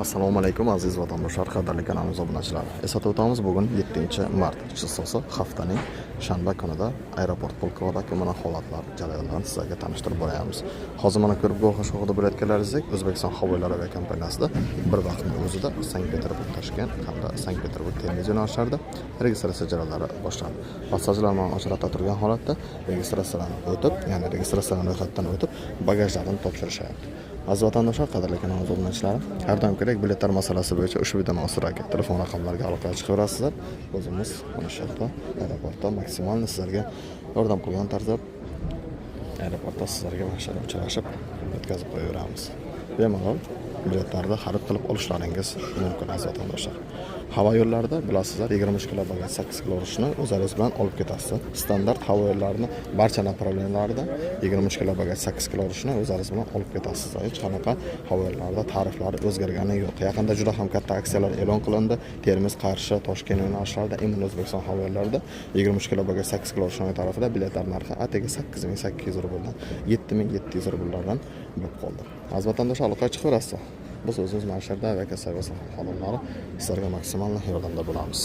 Assalomu alaykum, aziz vatandoshlar, qadrli kanalimiz obunachilari. Eslatib o'tamiz, bugun 7-mart число si, haftaning shanba kunida aeroport Pulkovodagi mana holatlar, jarayonlarni sizlarga tanishtirib boryapmiz. Hozir mana ko'rib guvohi shohida bo'layotganlaringizdek, O'zbekiston havo yo'llari aviakompaniyasida bir vaqtning o'zida Sankt Peterburg Toshkent hamda Sankt Peterburg Termiz yo'nalishlarida registratsiya jarayonlari boshlandi. Passajirlar mana очередь da turgan holatda registratsiyadan o'tib, ya'ni registratsiyadan ro'yxatdan o'tib, bagajlarini topshirishyapti. Aziz vatandoshlar, qadrli kanalimiz obunachilari, har doimgidek biletlar masalasi bo'yicha ushbu videoni ostidagi telefon raqamlariga aloqaga chiqaverasizlar. O'zimiz mana shu yerda, aeroportda maksimal sizlarga yordam qilgan tarzda aeroportda sizlarga mana shu yerda uchrashib, o'tkazib qo'yaveramiz. Bemalol biletlarni xarid qilib olishlaringiz mumkin, aziz vatandoshlar. Havo yo'llarida bilasizlar, 23 kilo bagaj, 8 kilo ручной o'zlaringiz bilan olib ketasiz. Standart havo yo'llarini barcha направления larida 23 kilo bagaj, 8 kilo ручной o'zlaringiz bilan olib ketasiz. Hech qanaqa havo yo'llarida tariflari o'zgargani yo'q. Yaqinda juda ham katta aksiyalar e'lon qilindi. Termiz, Qarshi, Toshkent yo'nalishlarida именно O'zbekiston havo yo'llarida 23 kilo bagaj, 8 kilo ручной tarafida biletlar narxi atigi 8800 rubldan 7700 rubllardan bo'lib qoldi. Aziz vatandoshlar, aloqaga chiqaverasiz. Biz o'zimiz mana shu yerda aviakassa xodimlari sizlarga maksimal yordamda bo'lamiz.